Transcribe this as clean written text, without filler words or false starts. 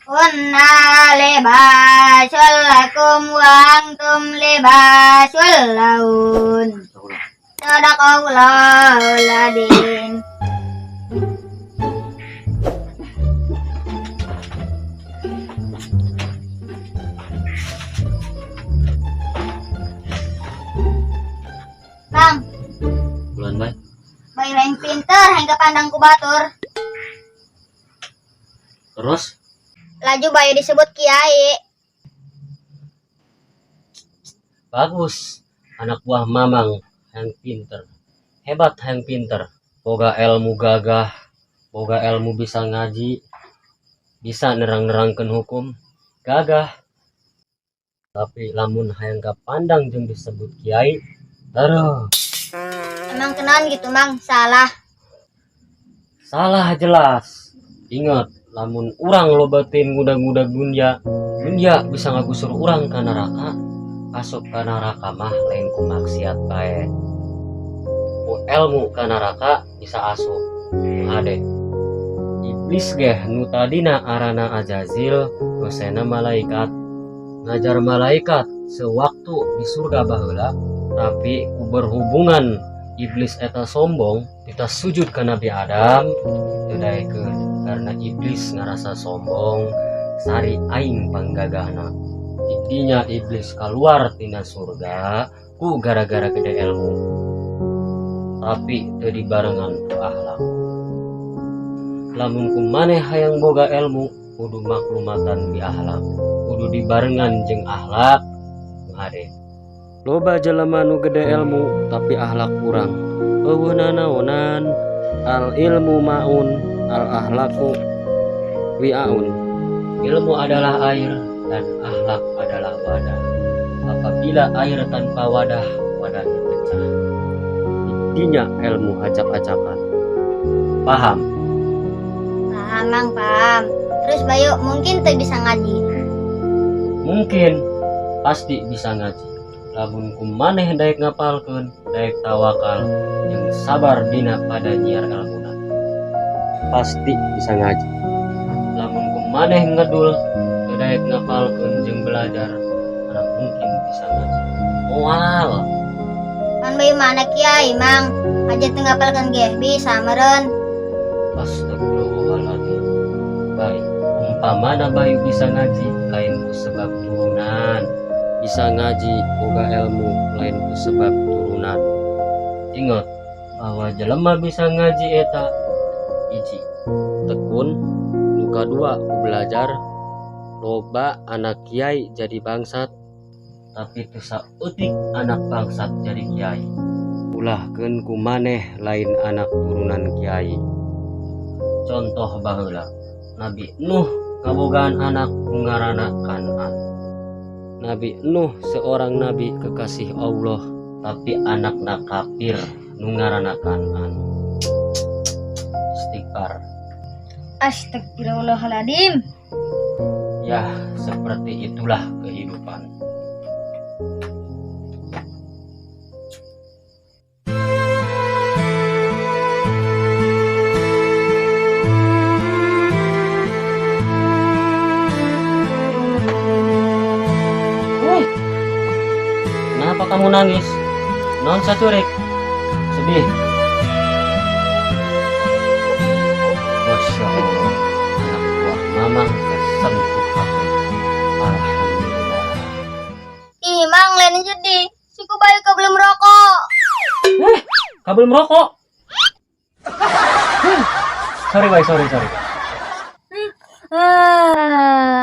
Hunna libasul lakum wa antum libasul lahun. Sadaqallahul adzim. Mang, Bulan bae. Bayu yang pinter hayang kapandang ku batur. Terus? Laju bayu disebut kiai. Bagus. Anak buah Mamang yang pinter. Hebat yang pinter. Boga ilmu gagah, boga ilmu bisa ngaji, bisa nerang-nerangkeun hukum, gagah. Tapi lamun hayang kapandang jeung disebut kiai, aduh, Emang kenaon gitu, Mang? Salah? Salah jelas. Ingat, lamun urang lobatin ngudag-ngudag dunia, dunia bisa ngagusur urang ka neraka. Asup ka neraka mah lain ku maksiat bae. Ku ilmu ka neraka bisa asup. Nu hade. Iblis geh nu tadina arana Azazil, dosena malaikat. Ngajar malaikat sewaktu di surga baheula, tapi ku berhubungan iblis eta sombong, kita sujud ke Nabi Adam, teu daekeun karena iblis ngerasa sombong, sari aing panggagahna. Intinya iblis keluar tina surga ku gara-gara gede ilmu. Tapi teu dibarengan ku akhlak. Lamun ku maneh hayang boga ilmu, kudu maklumatan bi akhlak. Kudu dibarengan jeung akhlak nu hade. Loba jelema nu gede ilmu tapi akhlak kurang. Euweuh nanaonan. Al ilmu maun, al akhlaku wi'aun. Ilmu adalah air dan akhlak adalah wadah. Apabila air tanpa wadah, wadahnya pecah. Intinya ilmu acak-acakan. Paham? Paham, Mang, paham. Terus Bayu mungkin tuh bisa ngaji? Mungkin pasti bisa ngaji. Lamun ku maneh daek ngapalkeun, daek tawakal, jeung sabar dina pada nyiar ilmuna. Pasti bisa ngaji. Lamun ku maneh ngedul, teu daek ngapalkeun jeung belajar, mana mungkin bisa ngaji. Moal. Kan Bayu mana kiai, Mang. Aja teu ngapalkeun ge bisa meureun. Astagfirullahaladzim. Baik, umpamana Bayu bisa ngaji, lain ku sebab turunan. Bisa ngaji, boga ilmu, lain ku sebab turunan. Ingat, bahwa jelema bisa ngaji eta hiji, tekun, nu kadua ku belajar. Loba anak kiai jadi bangsat, tapi teu saeutik anak bangsat jadi kiai. Ulahkeun ku maneh lain anak turunan kiai. Contoh baheula, Nabi Nuh kabogaan anak nu ngaranna Kan'an. Nabi Nuh seorang nabi kekasih Allah, tapi anakna kafir nu ngaranna Kan'an. Istighfar. Astagfirullahaladzim. Ya, seperti itulah kehidupan. Woi, kenapa kamu nangis? Non saturik. Sedih. Masya Allah, anak buah Mamang kesentuh hati. Alhamdulillah. Ih, Mang, lain sedih. Siku Bayu kabel merokok. Eh, kabel merokok. Sorry, bay, sorry, sorry. Ah.